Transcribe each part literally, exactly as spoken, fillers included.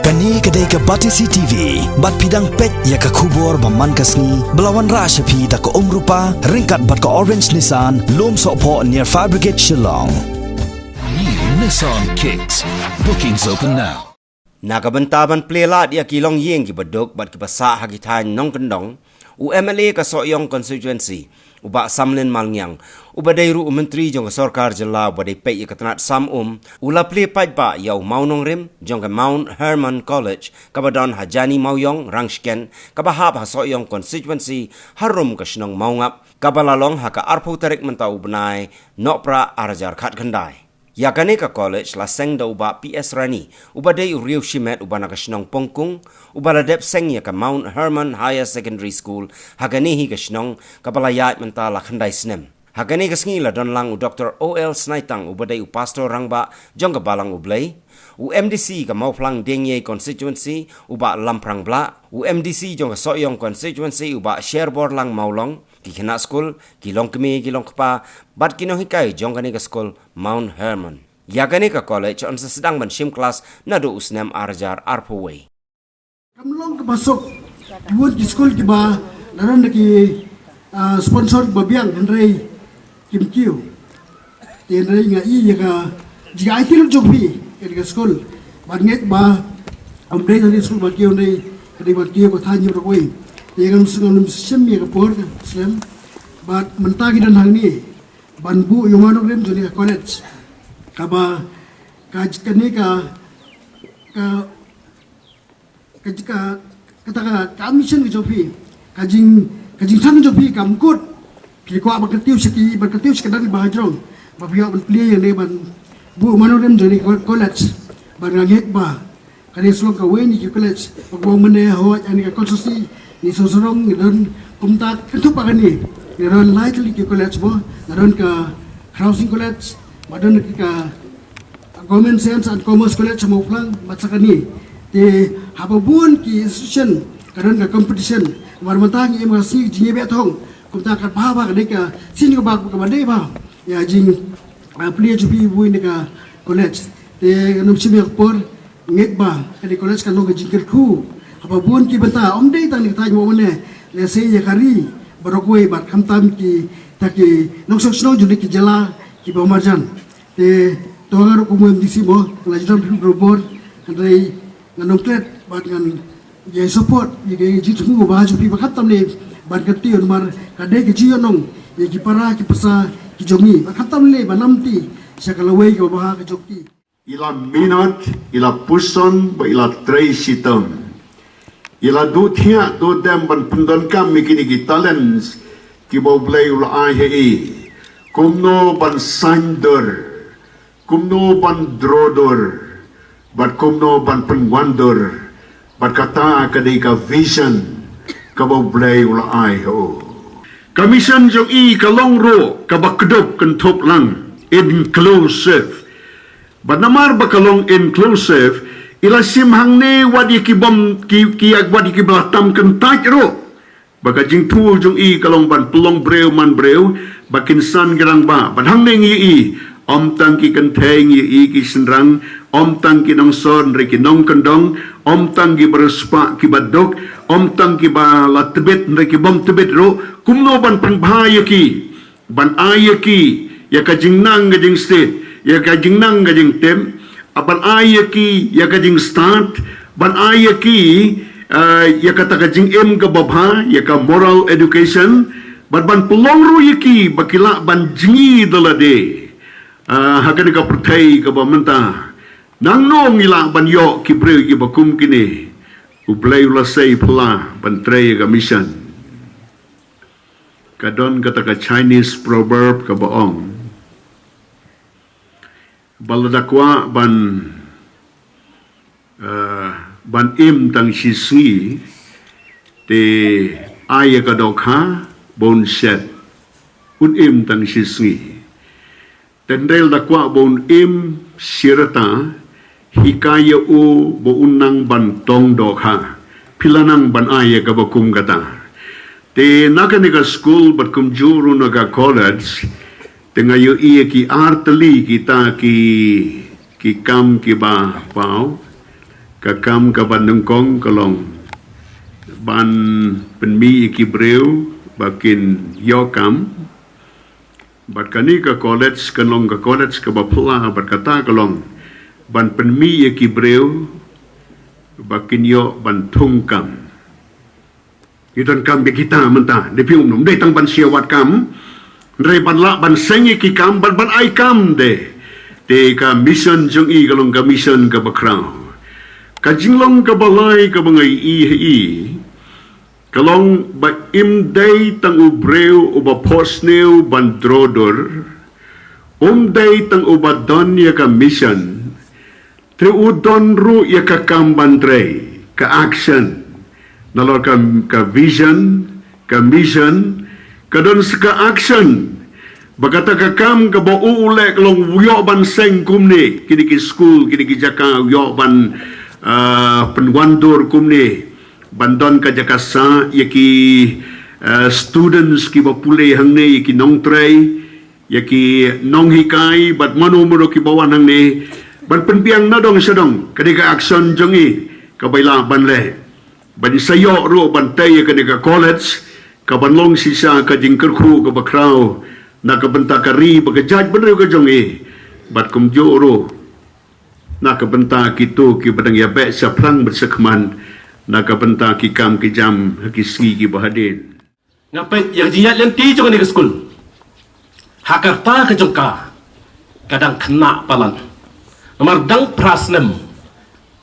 Kane ka dei ka Batesi T V, bad phi dang peit ïa ka khubor ba man ka sngi, ba la wanrah sha phi da ka Umrupa, ryngkat bad ka Orange Nissan, Lumsohphoh near Fire Brigade Shillong. New Nissan Kicks. Bookings open now. Na ka bynta ban plie lad ïa ki longïing kiba duk bad kiba sah ha ki thaiñ nongkyndong, u M L A ka Sohiong Constituency, u Bah Samlin Malngiang, uba dei ruh u Myntri jong ka Sorkar Jylla uba dei peit ïa ka tnat sam um, u la plie paidbah ïa u mawnongrim jong ka Mount Hermon College, kaba don ha Jani Mawiong, Rangshken, kaba hap ha Sohiong Constituency, harum ka shnong Mawngap, kaba la long ha ka arphew tarik mynta u bnai Nohprah arhajar khatkhyndai. Ïa kane ka college la seng da u Bah P S Rani, uba dei u riew shimet uba na ka shnong Pongkung, uba la dep seng ïa ka Mount Hermon Higher Secondary School ha kane hi ka shnong, kaba la ïaid mynta la khyndai snem. Ha kane ka sngi la don lang u Doktor O L Snaitang, uba dei u Pastor Rangbah jong ka Balang U Blei, u M D C ka Mawphlang Diengiei Constituency, u Bah Lamphrang Blah, u M D C jong ka Sohiong Constituency, u Bah Sherborlang Mawlong, ki khynnah skul, ki longkmie, ki longkpa, bad ki nonghikai jong kane ka skul Mount Hermon. Ïa kane ka college yn sa sdang ban shim klas naduh u snem arhajar arphew wei. Kam long kaba suk, bun ki skul kiba la don da ki, ah, sponsor ba biang, hynrei kim kiew. Te hynrei nga i ïa ka jingïaid lut jong phi ïa ka skul. Bad ngeit ba ym dei tang ïa ka skul ba kiew, hynrei ka dei ba kiew ka thaiñ baroh kawei. Te ngam sngewsih ïa ka por ka slem. Bad mynta ngi don hangne ban buh ïa u mawnongrim jong kane ka college. Kaba ka, kane ka, ka ka, ka, kata ka, ka mission ka jong phi, ka jing, ka jingthang jong phi kam kut. Phi kwah ban kyntiew sha ki, ban kyntiew sha ki dang ba hajrong, ba phi ïoh ban plie ïa ne ban buh mawnongrim jong ne ko-, college. Bad nga ngeit ba ka dei sa long kawei na ki college ba kaba mynne ha ne ka constituency ne Sawsarong ngi don kumta, kynthup ba kane ngi don lai tylli ki college mo, nga don ka Khrawsing College, ba don ka Government Science and Commerce College ha Mawphlang, bad sa kane. Te haba bun ki institution ka don ka competition, namar mynta ngi im ha ka sngi jingïabeh thong, kumta ka bha ba ka dei ka sngi kaba, kaba dei bha ïa jing, ah, plie jong phi buh ïa ne ka college. Te ngam shim ïa ka por, ngeit ba kane ka college kan long ka jingkyrkhu haba bun ki bynta, ym dei tang ne ka thaiñ mo, mane lehse ïa ka ri baroh kawei bad khamtam kita ki nongshong shnong jong ne ki jylla kiba marjan. Te to nga ruh kum u M D C mo, nga la ju don phi barabor, hynrei ngan ym klet bad ngan ïa support ïa ka jingthmu ba jong phi ba khamtam ne ban kyntiew, namar ka dei ka jingïohnong ïa ki para ki pasa ki jong ngi, ba khamtam ne ban lamti sha ka lawei kaba bha ka jong ki. I la minot, i la puson, bad i la trei shitom. I la duh thiah duh dem ban pyndonkam ïa kine ki talents kiba U Blei u la ai ha i. Kumno ban saiñdur, kumno ban droh dur, bad kumno ban pynwandur, bad kata ka dei ka vision kaba U Blei u la ai ha u. Ka mission jong i ka long ruh kaba kdup kynthup lang, inclusive. Bad namar ba ka long inclusive, i la shim hangne wat ïa ki bym, ki, ki, wat ïa kiba la tam kyntait ruh. Ba ka jingthmu jong i ka long ban pynlong briew man briew, ba kin san ki rangbah, bad hangne ngi ïohi, ym tang ki kynthei ngi ïohi, ki shynrang, ym tang ki nongsor hynrei ki nongkyndong, ym tang kiba riewspah kiba duk, ym tang kiba la tbit hynrei ki bym tbit ruh, kumno ban pynbha ïa ki. Ban ai ïa ki ïa ka jingnang ka jingstet, ïa ka jingnang ka jingtip, ban ai ïa ki ïa ka jingstad, ban ai ïa ki, eh, ïa kata ka jingim kaba bha, ïa ka moral education, bad ban pynlong ruh ïa ki ba ki lah ban jngi da lade. Ah, ha kane ka pyrthei kaba mynta, nangno ngi lah ban ïoh ki briew kiba kum kine? U Blei u la sei phylla ban trei ïa ka mission. Ka don kata ka Chinese proverb kaba ong, ba lada kwah ban, eh, ban im tang shi sngi, te ai ïa ka dohkha ba un shet, un im tang shi sngi. Te hynrei lada kwah ba un im shi rta, hikai ïa u ba un nang ban tong dohkha. Phi la nang ban ai ïa kaba kum kata. Te na kane ka skul bad kumjuh ruh na ka college, te nga ïohi ïa ki ar tylli kita ki, ki kam kiba paw. Ka kam kaba nyngkong ka long ban pynmih ïa ki briew ba kin ïoh kam. Bad kane ka college kan long ka college kaba phylla, bad kata ka long ban pynmih ïa ki briew ba kin ïoh ban thung kam. Ngi donkam bad kita mynta, da phi um nym dei tang ban shia wad kam, hynrei ban lah ban seng ïa ki kam, ban, ban ai kam de. Te ka mission jong i ka long ka mission kaba khraw. Ka jinglong kaba lai kaba nga ïohi ha i ka long ba im dei tang u briew uba phohsniew ban dro dur, um dei tang uba don ïa ka mission, te u don ruh ïa ka kam ban trei, ka action. Nalor ka, ka vision, ka mission, ka don sa ka action. Ba kata ka kam kaba u u leh ka long u ïoh ban seng kumne, kine ki skul, kine ki jaka, u ïoh ban, ah, pynwandur kumne, ban don ka jaka sah ïa ki, ah, students kiba pule hangne, ïa ki nongtrei, ïa ki nonghikai bad mano mano kiba wan hangne, ban pynbiang na dong sha dong. Kane ka action jong i kaba i lah ban leh, ban i sa ïoh ruh ban tei ïa kane ka college, kaban long shisha ka jingkyrkhu kaba khraw na ka bynta ka ri bad ka jaitbynriew ka jong i, bad kumjuh ruh na ka bynta kito kiba dang ïa beh shaphrang bad shakhmat na ka bynta ki kam ki jam ha ki sngi kiba hadien. Nga peit ïa ka jingïaid lynti jong kane ka skul ha ka rta ka jong ka, ka dang khynnah palat. Namar dang phra snem,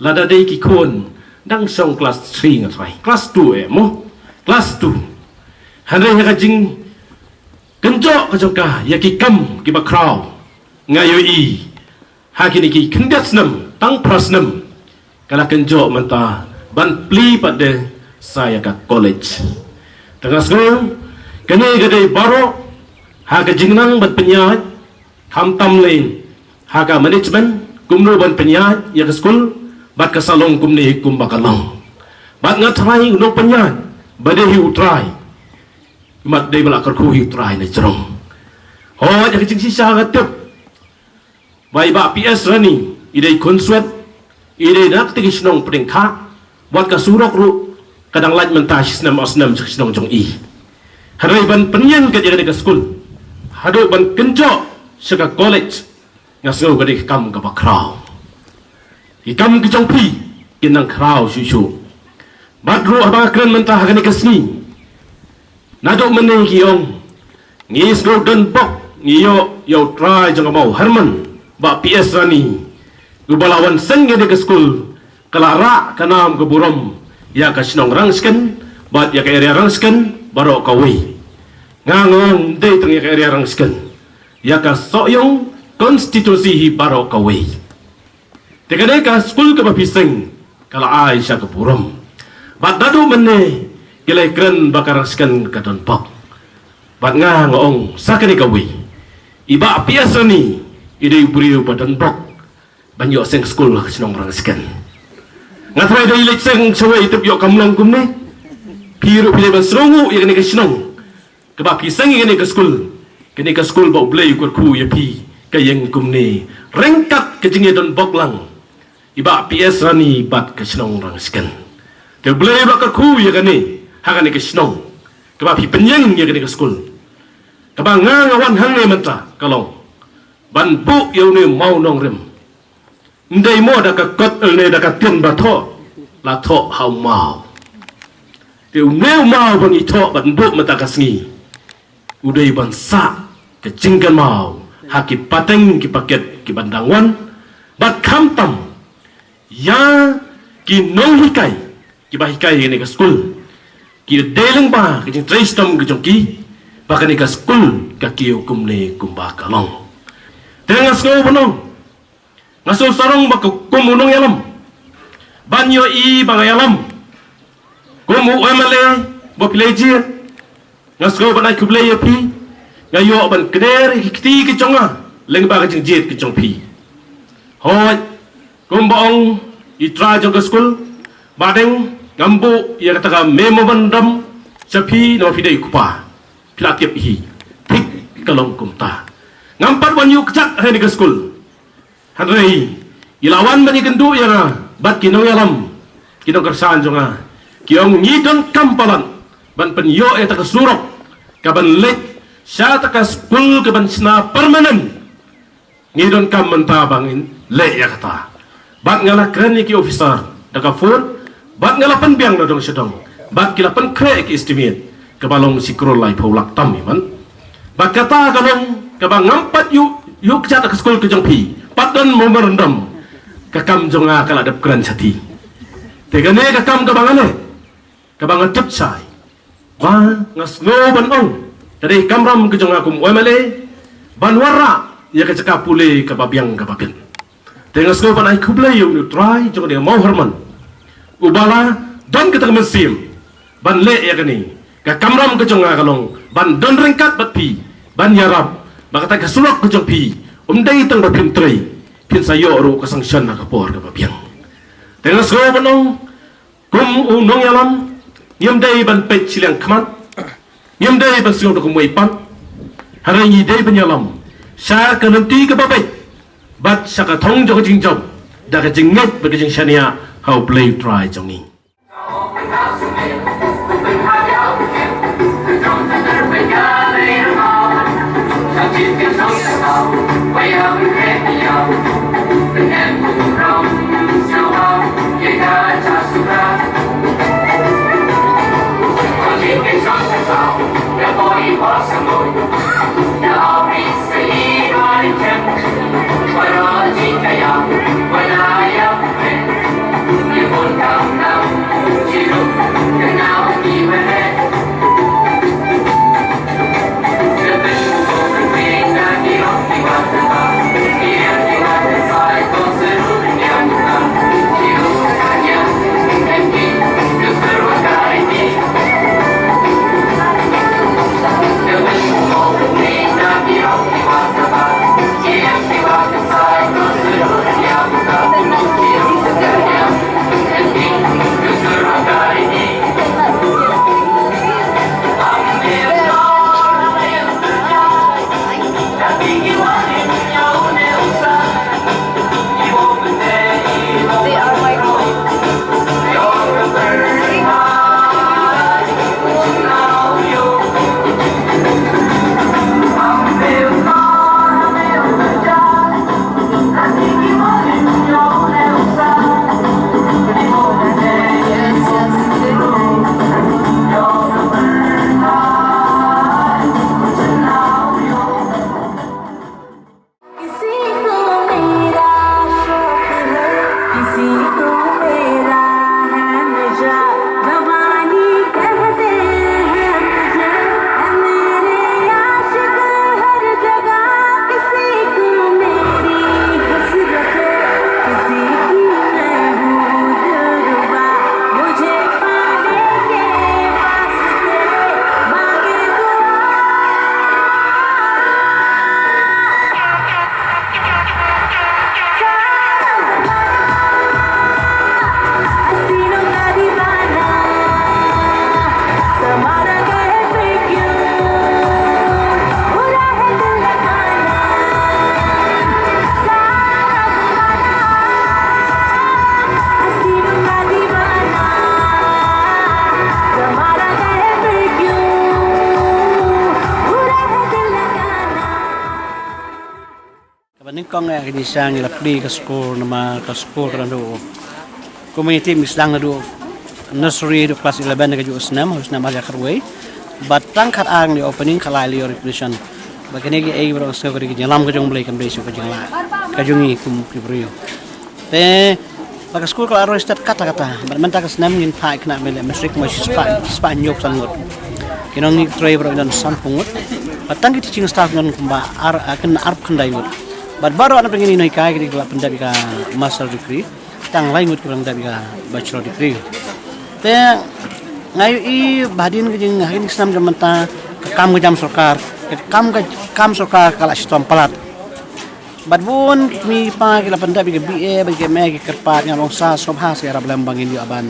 lada dei ki khun dang shong klas three nga tharai, klas two eh mo, klas two. Hynrei ha ka jingkynjoh ka jong ka ïa ki kam kiba khraw, nga ïohi ha kine ki khyndiat snem, tang phra snem, ka la kynjoh mynta ban plie pat de sa ïa ka college. Te nga sngew kane ka dei baroh ha ka jingnang ban pynïaid, khamtam lei ha ka management kumno ban pynïaid ïa ka skul, bad ka sa long kumne kumba ka long. Bad nga tharai u nongpynïaid ba dei hi U Trai, bad dei ba la kyrkhu hi U Trai na jrong. Hooid, ha ka jingshisha nga tip ba i Bah P S Rani i dei khunswet, i dei na kata ka shnong Pdengkhah, wat ka surok ruh ka dang lait mynta shi snem ar snem sha ka shnong jong i. Hynrei ban pynïeng kat ïa kane ka skul haduh ban kynjoh sha ka college, nga sngew ka dei ka kam kaba khraw. Ki kam ki jong phi kin nang khraw shuh shuh. Bad ruh haba nga kren mynta ha kane ka sngi, naduh mynne ki ong, ngi sngewdon bok, ngi ïoh ïa U Trai jong ka Mawhyrmen, Bah P S Rani, uba la wan seng ïa kane ka skul, ka la rah ka nam ka burom ïa ka shnong Rangshken bad ïa ka area Rangshken baroh kawei. Nga nga ong ym dei tang ïa ka area Rangshken, ïa ka Sohiong constituency hi baroh kawei. Te kane ka skul kaba phi seng ka la ai sha ka burom. Bad naduh mynne ki la kren ba ka Rangshken ka don bok. Bad nga nga ong sa kane kawei, i Bah P S Rani i dei u briew ba don bok ban ïoh seng skul ha ka shnong Rangshken. Nga tharai dei leit seng shawei tip ïoh kam long kumne. Phi ruh phi dei ban sngewnguh ïa kane ka shnong kaba phi seng ïa kane ka skul, kane ka skul ba U Blei u kyrkhu ïa phi, ka ïeng kumne ryngkat ka jingïadon bok lang i Bah P S Rani bad ka shnong Rangshken. Te U Blei u la kyrkhu ïa kane ha kane ka shnong kaba phi pynïeng ïa kane ka skul. Kaba nga nga wan hangne mynta ka long ban buh ïa une u mawnongrim. Ym dei mo da ka kot lane da ka tien ba thoh, la thoh ha u maw. Te une u maw ba ngi thoh ban buh mynta ka sngi, u dei ban sah ka jingkynmaw ha ki pateng ki paket kiban dang wan, bad khamtam ïa ki nonghikai kiba hikai ha kane ka skul, ki dei lyngba ka jingtrei shitom ka jong ki ba kane ka skul ka kiew kumne kumba ka long. Te nga sngew ban ong, nga sngew sarong ba ka kum u nongïalam ban ïohi ba nga ïalam kum u M L A ba phi la jied. Nga sngew ban ai khublei ïa phi. Nga ïoh ban kner ïa ki kti ki jong nga lyngba ka jingjied ki jong phi. Hooid, kumba ong i trai jong ka skul, ba dang ngam buh ïa kata ka memorandum sha phi namar phi dei u kpa. Phi la tip hi. Thik, ka long kumta. Ngam pat wan ïuh kjat ha kane ka skul. Hynrei i la wan ban ïakynduh ïa nga Bad ki nongïalam, ki nongkyrshan jong nga, ki ong ngi donkam palat ban pynïoh ïa kata ka surok kaban leit sha kata ka skul kaban shna permanent. Ngi donkam mynta ba ngin leh ïa kata. Bad nga la kren ïa ki officer da ka phone, bad nga la pynbiang na dong sha dong, bad ki la pynkhreh ki estimate kaba long shi klur laiphew lak tam, ïa man. Bad kata ka long kaba ngam pat ïoh, ïoh kjat ha ka skul ka jong phi, pat don memorandum. Ka kam jong nga ka la dep kren shati. Te kane ka kam kaba nga leh, kaba nga tip shai, ba nga sngew ban ong, ka dei kamram ka jong nga kum u M L A ban wanrah ïa ka jaka pule kaba biang kaba bit. Te nga sngew ban ai khublei ïa U Trai jong ka dei Mawhyrman, uba la don kata ka mynsiem ban leh ïa kane. Ka kamram ka jong nga ka long ban don ryngkat bad phi, ban ïarap ba kata ka surok ka jong phi, ym dei tang ba phin trei, phin sa ïoh ruh ka sanction ha ka por kaba biang. Te nga sngew ban ong, kum u nongïalam, ngim dei ban peit shiliang khmat, ngim dei ban sngew da kumwei pat. Hynrei ngi dei ban ïalam sha ka lynti kaba beit bad sha ka thong jong ka jingjop, da ka jingngeit bad ka jingshaniah ha U Blei U Trai jong ngi. Kaba nyngkong eh, ka jingshang ïa la plie ka skul, namar ka skul ka dang duh. Kumba ngi tip, ngi sdang naduh nursery haduh klas eleven ka juh snem, haduh snem ar hajar khatwei. Bad tang khatar ngi opening, khatlai la ïoh recognition. Bad kine kiei baroh sngew ka dei ka jingïalam ka jong U Blei, kam dei shuh ka jinglah ka jong ngi kum ki briew. Te ba ka skul ka la roi stet katta katta. Bad mynta ka snem ngin phah khynnah ba leh matric mo shispah, shispah hynñiewphew san ngut. Ki nongtrei baroh ki don sanphew ngut. Bad tang ki teaching staff don kumba ar, ah, khyndai, arphew khyndai ngut. Bad baroh na pdeng kine ki nonghikai ki dei ki la pyndep ïa ka master degree. Tang lai ngut ki la pyndep ïa ka bachelor degree. Te nga ïohi ba hadien ka jing, ha kine ki snem jong mynta, ka kam ka jam sorkar, ka kam ka, kam sorkar ka la shitom palat. Bad bun ki kmie ki kpa ki la pyndep ïa ka B A bad ka M A, ki kyrpad, nga ong sa sngewbha sa ïarap lem ba ngin ïoh ban,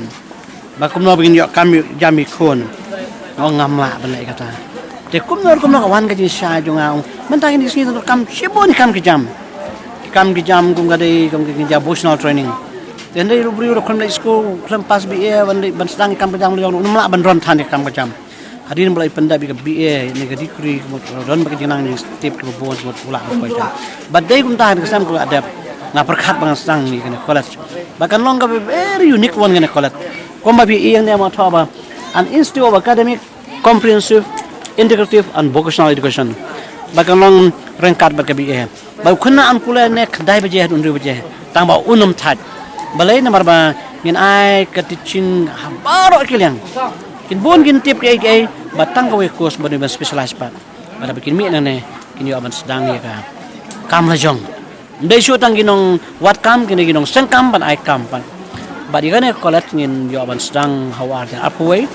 ba kumno ba ngin ïoh kam ïoh jam ïa ki khun. Nga ong ngam lah ban leh kata. Te kumno kumno ka wan ka jingshisha jong nga, ong mynta kine ki sngi tang kam shibun ki kam ki jam. Ki kam ki jam kum ka dei kum ki jam vocational training. Te hynrei u briew ruh khlem leit skul, khlem pass B A, ban leit ban sdang ïa ka kam ka jam lajong, um lah ban ron than ïa ka kam ka jam. Hadien ba la pyndep ïa ka B A ne ka degree, ka mut don bad ka jingnang jingtip kiba bun, ka mut u lah ban poi jam. Bad dei kumta ha ka sem kaba la dep, nga pyrkhat ba ngan sdang ïa kane ka college. Ba kan long kaba very unique one kane ka college. Kumba phi ïohi hangne, ma thoh ba an institute of academic, comprehensive, integrative and vocational education. Ba kan long ryngkat bad ka B A. Ba u khynnah un pule ne khyndai baje haduh hynriew baje, tang ba un ym thait. Balei? Namar ba ngin ai ka teaching ha baroh ki liang. Kin bun kin tip kiei kiei, ba tang kawei course ba dei ban specialize pat. Ba da ba kin mih nangne, kin ïoh ban sdang ïa ka kam lajong. Ym dei shuh tang ki nongwad kam, kin dei ki nongseng kam ban ai kam pat. Bad ïa kane ka college ngin ïoh ban sdang ha u ar hajar arphew wei.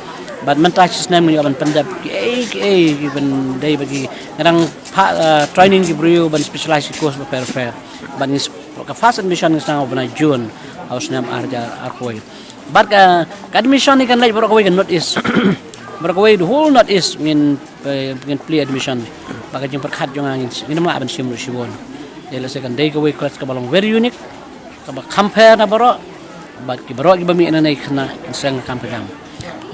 Bad mynta shi snem ngin ïoh ban pyndep kiei kiei kiban dei bad ki, nga dang pha, eh, training ki briew ban specialize ki course bapher bapher. Bad ngin s-, ka first admission ngin sdang ha u bnai June ha u snem ar hajar arphew wei. Bad ka, ka admission hi kan leit baroh kawei ka North East. Baroh kawei the whole North East ngin, eh, ngin plie admission. Bad ka jingpyrkhat jong nga ngin, ngin ym lah ban shim ruh shibun. Te lehse kan dei kawei ka college kaba long very unique, kaba kham pher na baroh. Bad ki baroh kiba mih nangne ki khynnah kin seng kam ka jam.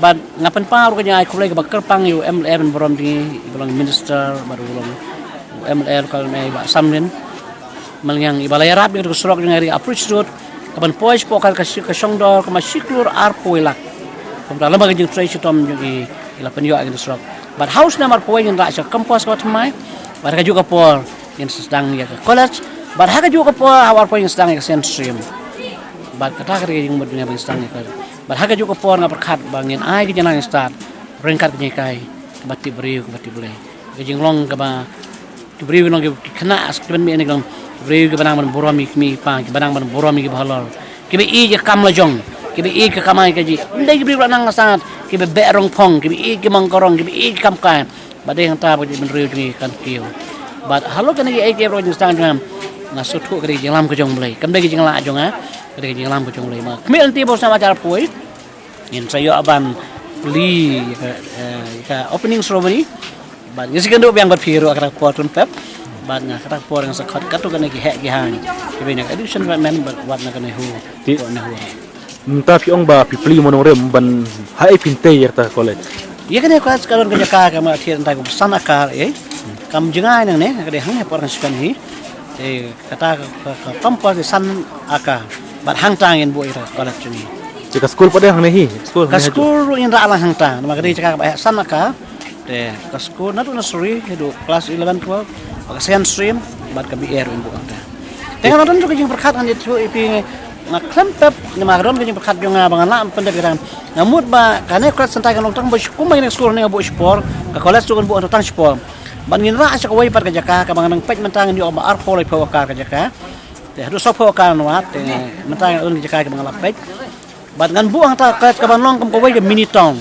Bad nga pynpaw ruh ka jingai khublei kaba kyrpang ïa u M L A ban burom jong ngi, iba long minister, bad u long u M L A local, u Bah Samlin Maliang, iba la ïarap ïa ka surok jong ngi, ri approach road, kaban poi shapoh ka, ka shi-, ka shongdor kaba shi klur arphew wei lak. Kumta lem bad ka jingtrei shitom jong i, i la pynïoh ïa ka surok. Bad ha u snem arphew wei ngin rah sha ka campus kaba thymmai. Bad ha kajuh ka por ngin sa sdang ïa ka college. Bad ha kajuh ka por ha u arphew wei ngin sdang ïa ka science stream. Bad kata ka dei ka jingmut jong ngi ba ngin sdang ïa ka college. Bad ha kajuh ka por nga pyrkhat ba ngin ai ka jingnang stad ryngkat ka jinghikai kaba tip briew, kaba tip Blei. Ka jinglong kaba ki briew ki long ki, ki khynnah sa ki ban mih ne ki long ki briew kiba nang ban burom ïa ki kmie ki kpa, kiba nang ban burom ïa kiba halor, kiba ïeit ïa ka kam lajong, kiba ïeit ïa ka kamai kajih. Ym dei ki briew ba nang sangad, kiba beh rong phong, kiba ïeit ïa ki mong ka rong, kiba ïeit ïa ki kam kai. Bad dei hangta ba ka jaitbynriew jong ngi kan kiew. Bad halor kane kaei kaei baroh jong ngi sdang jong nga, nga sngewthuh ka dei ka jinglam ka jong U Blei. Kam dei ka jinglah jong nga, ka dei ka jinglam ka jong U Blei. Ma khmih lynti ba u snem ar hajar arphew wei ngin sa ïoh ban plie ïa ka, eh, ïa ka opening ceremony. Bad ngin sa ïakynduh biang bad phi ruh ha kata ka por, Tun Pep. Bad nga kata ka por nga sa khot katto katne ki heh ki haiñ kiba na ka education department bad wat na ka NEHU. Te ko NEHU. Mynta phi ong ba phi plie mo nongrim, ban haei phin tei ïa kata ka college? Ïa kane ka college ka don ka jaka kaba thied hangtai, ka san acre, eh. Kam jngai nangne, ka dei hangne por ngan shu kan hi. Te kata ka, ka, ka campus ka san acre. Bad hangta ngin buh ïa ka college jong ngi. Te ka skul pat de hangne hi? Skul hangne hi? Ka skul ruh ngin rah lang hangta, namar ka dei jaka kaba heh, san acre. Te ka skul naduh nursery haduh class eleven, twelve, bad ka science stream, bad ka B A ruh ngin buh hangta. Te nga la don ruh ka jingpyrkhat, ngan ïathuh ïa phi, nga khlem pep namar ka don ka jingpyrkhat jong nga ba ngan lah pyndep ïa kata. Nga mut ba kane ka college hangta kan long tang ba shi, kumba ïa kane ka skul hangne nga buh shipor, ka college ruh kan buh hangta tang shipor. Bad ngin rah sha kawei pat ka jaka kaba nga dang peit mynta, ngan ïoh ba arphew laiphew acre ka jaka. Te haduh sawphew acre ngan wad, te mynta nga don ka jaka kaba nga la peit. Bad ngan buh hangta ka college kaban long kum kawei ka mini town.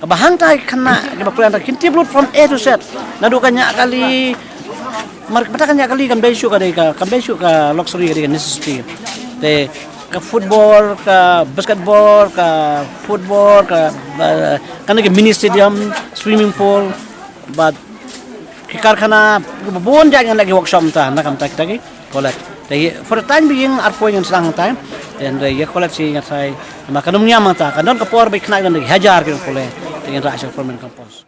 Kaba hangta ki khynnah kiba pule hangta kin tip lut from A to Z. Naduh ka ñiah kali, mar, mynta ka ñiah kali kam dei shuh ka dei ka, kam dei shuh ka luxury, ka dei ka necessity. Te ka football, ka basketball, ka football, ka, ba, kane ka mini stadium, swimming pool, bad ki karkhana, kiba bun jait, ngan leh ki workshop hangta, na ka bynta kita ki college. Te ïa, for the time being, arphew ngan sdang hangta. Te hynrei ïa ka college hi nga tharai, namar kan ym ñiam hangta, kan don ka por ba ki khynnah ki don da ki hajar ki pule. Te ngin rah sha ka permanent campus.